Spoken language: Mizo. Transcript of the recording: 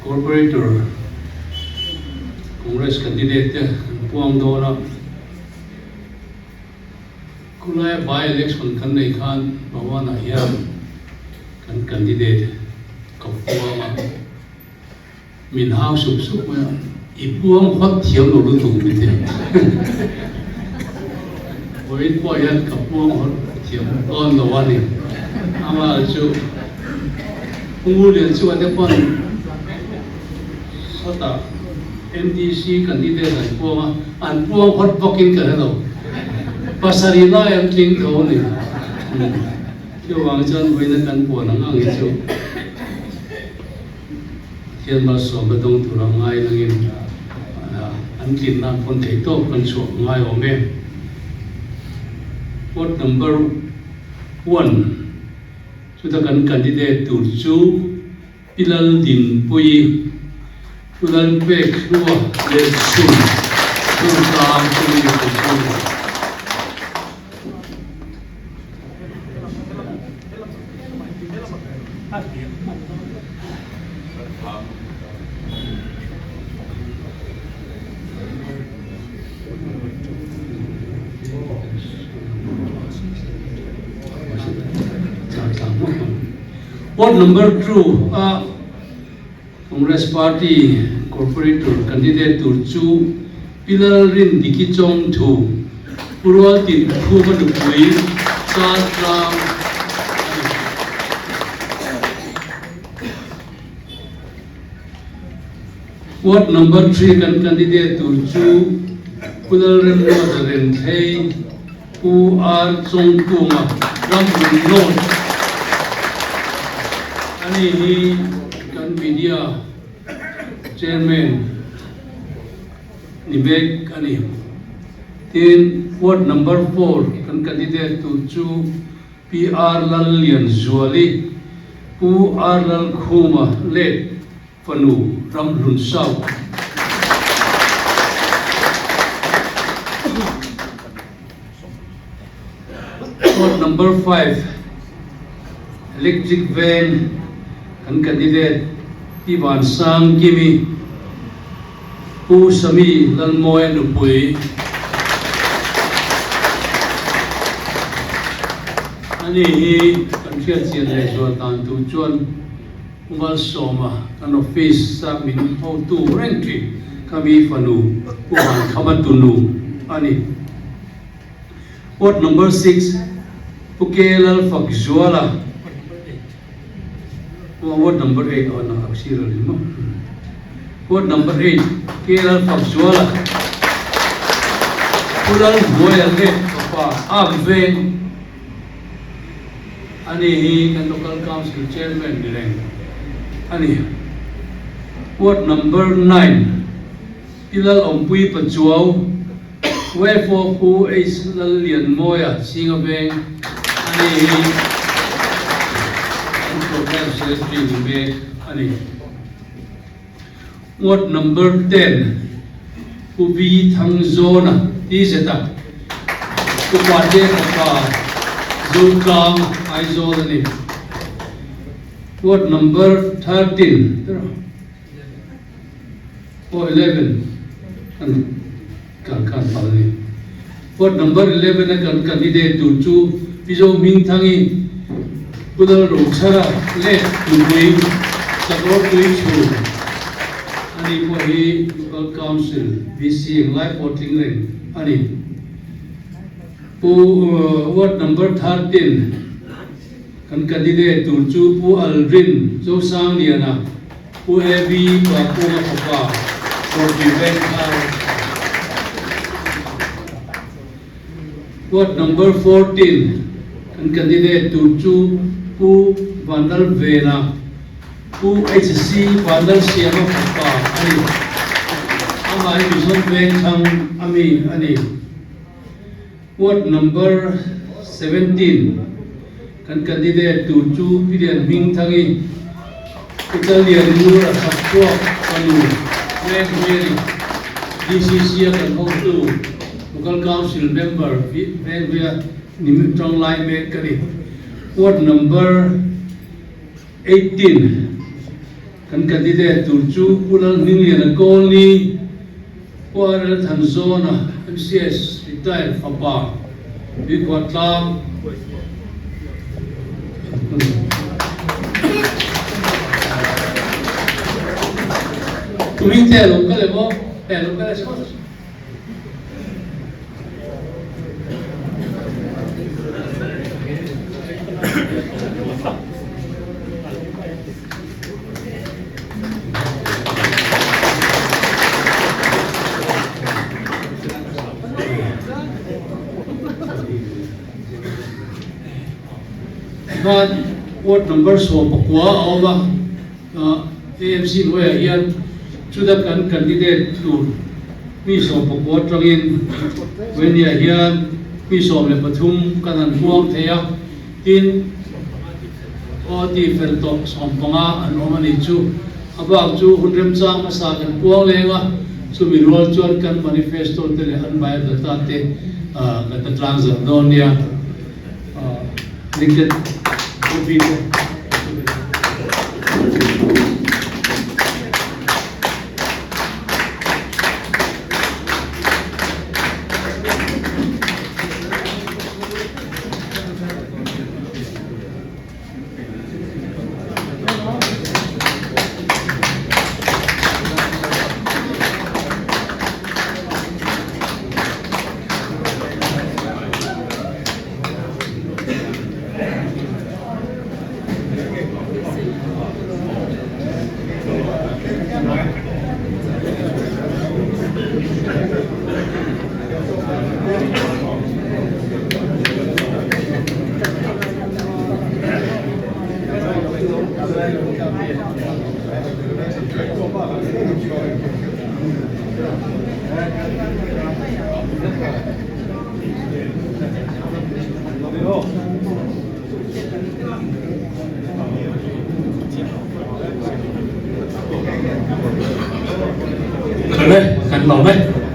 Corporator Congress candidate te kan puang dawn a, khulaia by election kan nei khan Bhawan-ah hian kan candidate ka puang a, min hau sup sup mai a, i puang hawt thiam lo lutuk min ti a, vawiin pawh hian ka puang hawt thiam dawn lo a ni, amah chu Ngurlian chu a te pawn sawtah MDC candidate an puang a, an puang hawt bawkin ka hre lo. Pasarih lai an tling tho a ni. Chuvang chuan vawiina kan puan ang ang hi chu Pathian malsawmna dawng tura ngai langin an tlin nan pawn thei tawp kan chhuah ngai awm e. Vote number one chuta kan candidate tur chu Pi Laldinpuii, Pu Lalpek hlua leh chhun chungchang chu mi ka chu. Ward number 2 a Congress Party Corporator candidate tur chu Pi Lalrindiki Chawngthu, Pu Rualtin Khuma nupui Chaltlang a ni. Ward number 3 kan candidate tur chu Pu Lalremruata Renthlei, Pu R Chawngkunga Ramhmun North a ni hi kan media chairman ni mek a ni. Tin, ward number 4 kan candidate tur chu Pi R Lallianzuali, Pu R Lalkhuma leh Fanu Ramhlun South. Ward number 5 Electric Veng kan candidate Pi Vansang Kimi, Pu Sami Lalmawia nupui ani hi kan hriatchian leh zual dan tur chuan Pu Malsawma kan office a min hotu reng thin kha mi fanu Pu Vankhama tunu a ni. Ward number 6 Pu K Lalfakzuala Ward number 8 aw na a sir a ni maw Ward number 8 K Lalfakzuala Pu Lalhmuaia leh fapa Am Veng Ani hi kan Local Council Chairman ni reng a ni. Ward Number 9, Pi Lalawmpui Pachuau, Wefo Pu H Lallianmawia Singa Veng ani hi kan Program Secretary ni mek a ni. Ward Number 10, Pu Vi Thangzawna TZ-a, Pu Pate fapa Zotlang Aizawl a ni. Ward Number 13, oh 11 kan kan khan phal a ni. Ward Number 11 a kan candidate tur chu Pi Zo Hmingthangi, Pu Lalrochhara leh Tupui Sakawr Tuichhum a ni pawh hi Local Council VC englai pawh tling reng a ni. Pu Ward Number 13 kan candidate tur chu Pu Alvin Zosangliana, Pu AB Pakunga fapa Kawrpui Vengthar. Ward number 14 kan candidate tur chu Pu Vanlalvena, Pu HC Vanlalsiama fapa a ni. Amah hi Mission Vengthlang a mi a ni. Ward number 17 kan candidate tur chu Pi Lian Hmingthangi, Pu Challian Ngur a chhak chhuak fanu Vengpui a ni. DCC a kan hotu Local Council member Vengpuia ni tang lai mek ka ni. Ward number 18. Kan candidate tur chu Pu Lalhmingliana Kawlni, Pu RL Thanzawna, MCS retired fapa, Tuikhuah Tlang. Tumin te a lo kal em aw? Hei a lo kal e saw saw. Khan ward number 19 a awm a, AMC hnuaiah hian chuta kan candidate tur mi 19 atangin Venia hian mi 13 kan han huang thei a, tin Aw tih fel tawh 15 an awm a nih chu. A bak chu hun remchang hmasa kan puang leng a, chumi rual chuan kan manifesto te leh an biodata te kan ta tlang zan dawn nia. Linked copy te. Kan lawm e.